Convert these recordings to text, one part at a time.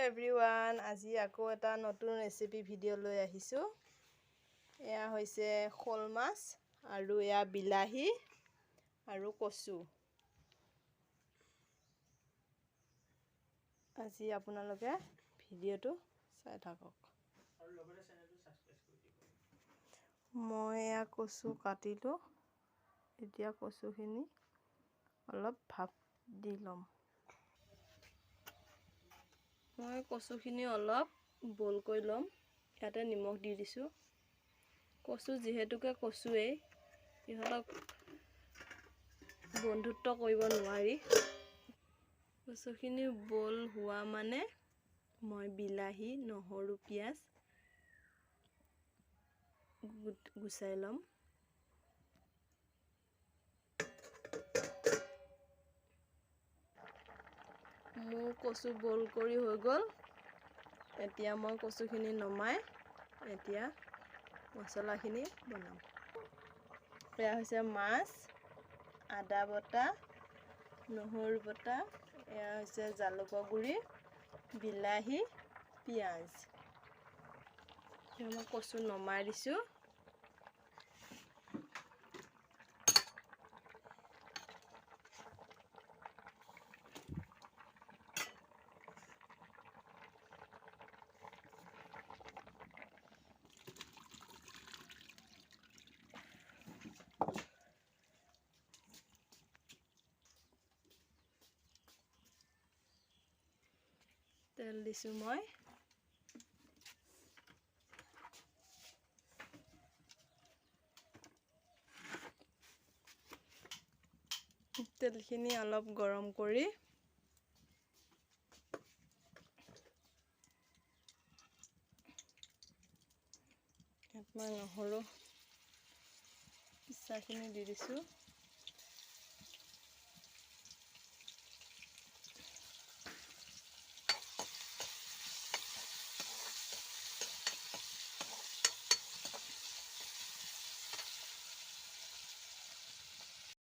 Everyone, আজি আকৌ এটা নতুন ৰেচিপি ভিডিঅ' লৈ আহিছোঁ। এয়া হৈছে শ'ল মাছ আৰু এয়া বিলাহী আৰু কচু। আজি আপোনালোকে ভিডিঅ'টো চাই থাকক। মই এয়া কচু কাটিলোঁ, এতিয়া কচুখিনি অলপ ভাপ দি ল'ম। মই কচুখিনি অলপ বইল কৰি ল'ম। ইয়াতে নিমখ দি দিছোঁ। কচু যিহেতুকে কচুৱেই, ইহঁতক বন্ধুত্ব কৰিব নোৱাৰি। কচুখিনি বইল হোৱা মানে মই বিলাহী, নহৰু, পিঁয়াজ গুচাই ল'ম। মোৰ কচু বইল কৰি হৈ গ'ল। এতিয়া মই কচুখিনি নমাই এতিয়া মছলাখিনি বনাম। এয়া হৈছে মাছ, আদা বটা, নহৰু বটা, এয়া হৈছে জালুকৰ গুড়ি, বিলাহী, পিঁয়াজ। মই কচু নমাই দিছোঁ। তেল দিছোঁ মই। তেলখিনি অলপ গৰম কৰি ইয়াত মই নহৰু পিচাখিনি দি দিছোঁ।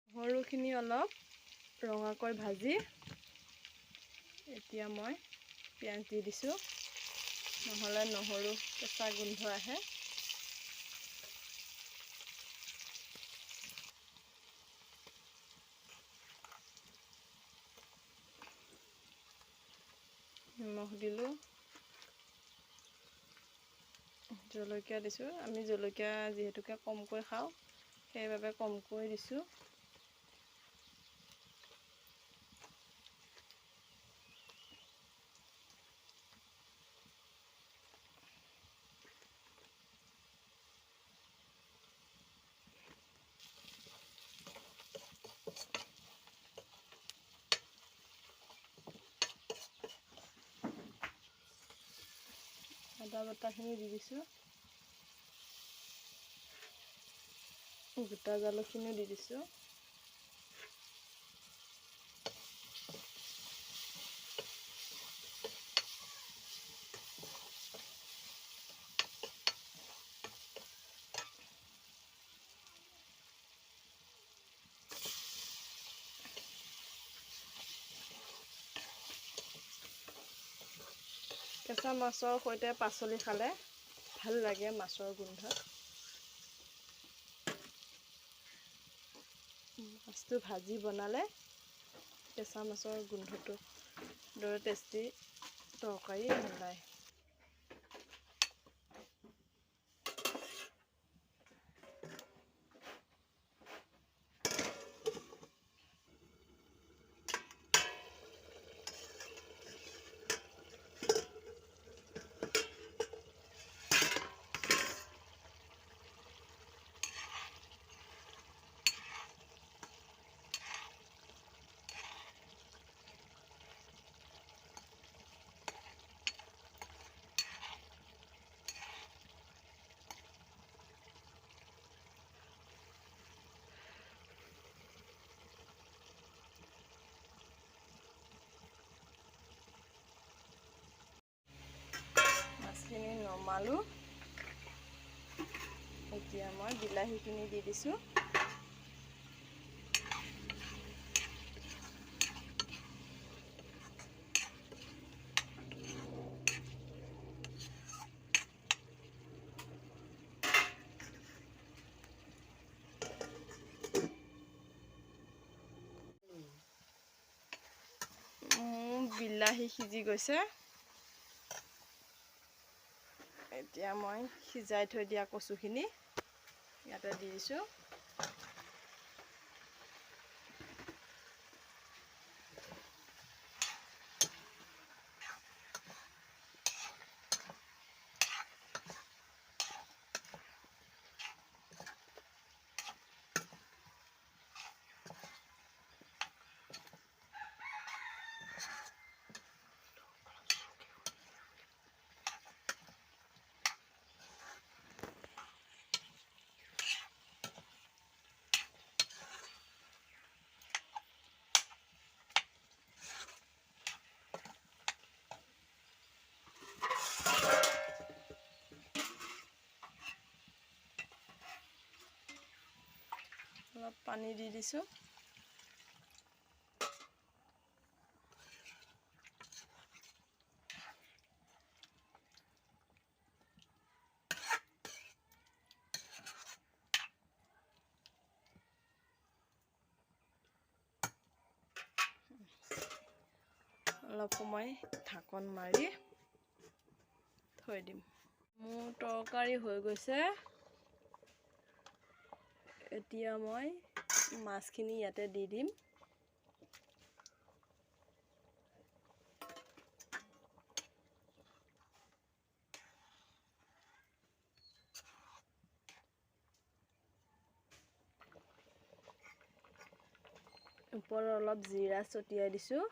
নহৰুখিনি অলপ ৰঙাকৈ ভাজি এতিয়া মই পিঁয়াজ দি দিছোঁ, নহ'লে নহৰু কেঁচা গোন্ধ আহে। নিমখ দিলোঁ, জলকীয়া দিছোঁ। আমি জলকীয়া যিহেতুকে কমকৈ খাওঁ, সেইবাবে কমকৈ দিছোঁ। আদা বটাখিনি দি দিছোঁ, গোটা জালুকখিনিও দি দিছোঁ। কেঁচা মাছৰ সৈতে পাচলি খালে ভাল লাগে মাছৰ গোন্ধত। মাছটো ভাজি বনালে কেঁচা মাছৰ গোন্ধটো দৰে টেষ্টি তৰকাৰী নোলায়। মাছখিনি নমালোঁ। এতিয়া মই বিলাহীখিনি দি দিছোঁ। বিলাহী সিজি গৈছে। এতিয়া মই সিজাই থৈ দিয়া কচুখিনি ইয়াতে দি দিছোঁ। অলপ পানী দি দিছোঁ। অলপ সময় ঢাকন মাৰি থৈ দিম। মোৰ তৰকাৰী হৈ গৈছে। এতিয়া মই মাছখিনি ইয়াতে দি দিম। ওপৰত অলপ জিৰা ছটিয়াই দিছোঁ।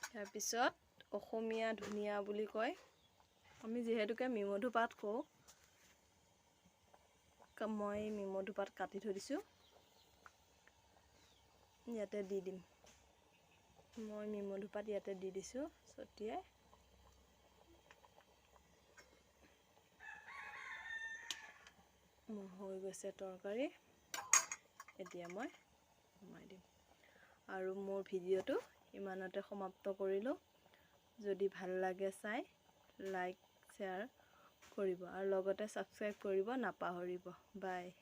তাৰপিছত অসমীয়া ধনিয়া বুলি কয়, আমি যিহেতুকে মিমধু পাত কওঁ, মই মিমধু পাত কাটি থৈ দিছোঁ, ইয়াতে দি দিম। মই মিমধু পাত ইয়াতে দি দিছোঁ ছটিয়াই। মোৰ হৈ গৈছে তৰকাৰী। এতিয়া মই নমাই দিম। আৰু মোৰ ভিডিঅ'টো ইমানতে সমাপ্ত কৰিলোঁ। যদি ভাল লাগে চাই লাইক, শ্বেয়াৰ কৰিব আৰু লগতে ছাবস্ক্ৰাইব কৰিব নাপাহৰিব। বাই।